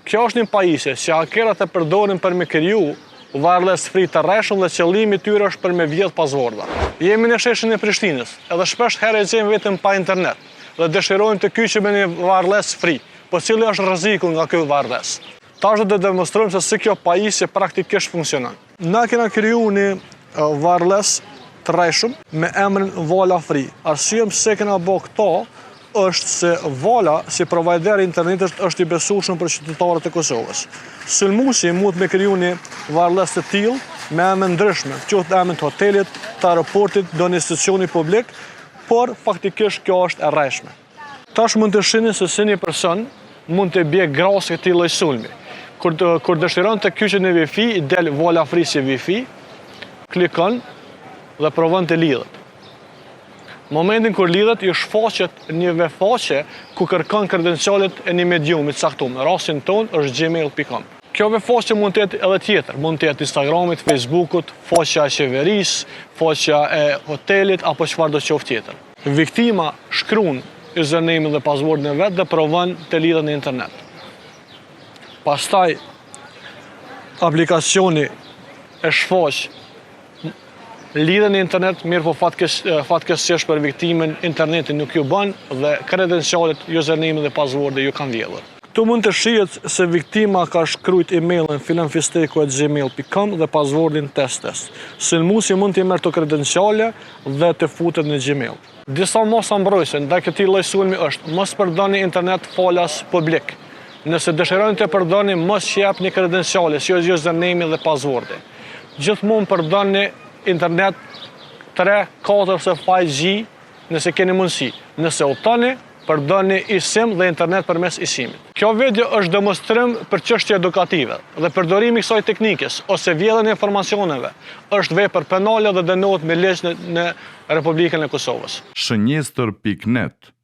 Kjo është një pajisje që hakerat e përdorin për me kriju wireless free të rrejshëm dhe qëllimi i tyre është për me vjedh passworda. Jemi në sheshin e Prishtinës, edhe shpesh herë e gjejmë veten pa internet dhe dëshirojmë të kyçemi me një wireless free. Po cili është rreziku nga ky wireless? Tash do të demonstrojmë se si kjo pajisje praktikisht funksionon. Na kena kriju një wireless të rrejshëm me emrin Vala Free. Arsyeja pse kena bo këto është se Vala si provider i internetit është i besueshëm për qytetarët e Kosovës. Sulmuesi mund me kriju një wireless të tillë me emër ndryshme, qoftë emrin të hotelit, të aeroportit, do një institucioni publik, por faktikisht kjo është e rrejshme. Tash mund të shihni se si një person mund të bie grasë këtij lloj sulmi. Kur, të, kur dëshiron të kyçet në Wi-Fi, i del Vala Free si Wi-Fi, klikon dhe provon të lidhet. Momentin kur lidhet, ju shfaqet një webfaqe ku kërkon kredencialet e një mediumi të caktuar. Në rastin ton është gmail.com. Kjo webfaqe mund të jetë edhe tjetër, mund të jetë Instagramit, Facebookut, faqja e qeverisë, faqja e hotelit apo çfarë do qoftë tjetër. Viktima shkruan username dhe passwordin e vet dhe provon të lidhet në internet. Pastaj aplikacioni e shfaq lidhen në internet, mirë po fatkeqësisht për viktimën interneti nuk ju bën dhe kredencialet, username dhe passwordi ju kanë vjedhur. Këtu mund të shihet se viktima ka shkruajt emailin filanfisteku@gmail.com dhe passwordin test test. Sulmuesi mund t'i merr këto kredenciale dhe të futet në Gmail. Disa masa mbrojtëse ndaj këtij lloj sulmi është mos përdorni internet falas publik. Nëse dëshironi të përdorni, mos jepni kredenciale si username dhe passwordi. Gjithmonë përdorni internet 3, 4 ose 5G nëse keni mundësi. Nëse udhtoni, përdorni eSIM dhe internet përmes eSIM-it. Kjo video është demonstrim për çështje edukative dhe përdorimi i kësaj teknikës ose vjedhjen e informacioneve është vepër penale dhe dënohet me ligj në, në Republikën e Kosovës. Shënjestër.net.